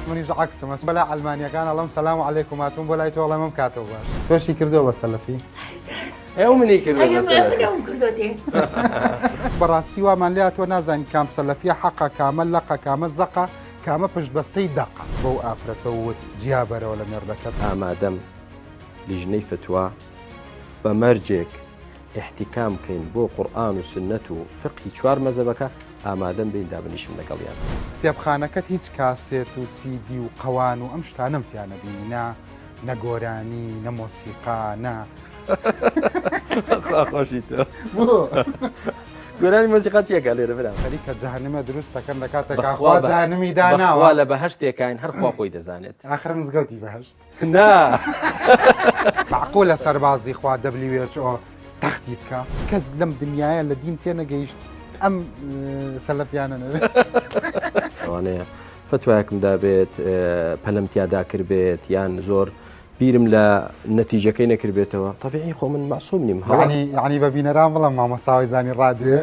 منیش عەکسم ئەچم بەلای عەلمانیەکان ئەڵێم سەلام عەلەیکوم هاتووم بۆ لای تۆ ئەڵێم ئەم کاتەو باش. تۆشی کردووە بە سەلەفی؟ ئەو منی کردووە بە سەلەفی. ئەوم کردۆتێ. بەڕاستی وامان لێ هاتووە نازانین کام سەلەفیە حەقە کامە لەقە کامە زەقە کامە پشت بەستەی دەقە. بەو ئافرەتە وت جیا بەرەوە لە مێردەکەت. ئامادەم لیژنەی فتوا بە مەرجێک ئیحتیکام بکەین بۆ قورئان و سوننەت و فقهی چوار مەزەبەکە، ئامادەم بێین دابنیشم لەگەڵیان. کتێبخانەکەت هیچ کاسێت و سیدی و قەوان و ئەم شتانەم تیا نەبینی نا نە گۆرانی نە مۆسیقا نە. خوا خۆشی تۆ. بۆ؟ گۆرانی مۆسیقا چیەکە لێرە برام؟ خەریکە جەهەنمە دروست دەکەن لە کاتێکا بەخوا خوا بە- جەهەنمی بەخوا داناوە. لە بەهەشتێکاین هەر خوا خۆی دەزانێت. ئاخر مزگەوتی بەهەشت. نا. مەعقولە سەربازی خوا WHO تەختی بکا؟ کەس لەم دنیایە لە دین تێنەگەیشت ئەم سەلەفیانە نەبێت. ئەوانەیە فتوایەکم دابێت پەلم تیادا کردبێت یان زۆر بیرم لە نەتیجەکەی نەکردبێتەوە طبیعی خۆ من مەعسوم نیم هەڵانی یعنی بە بینەران بڵم مامۆساوی زانی ڕادوێ.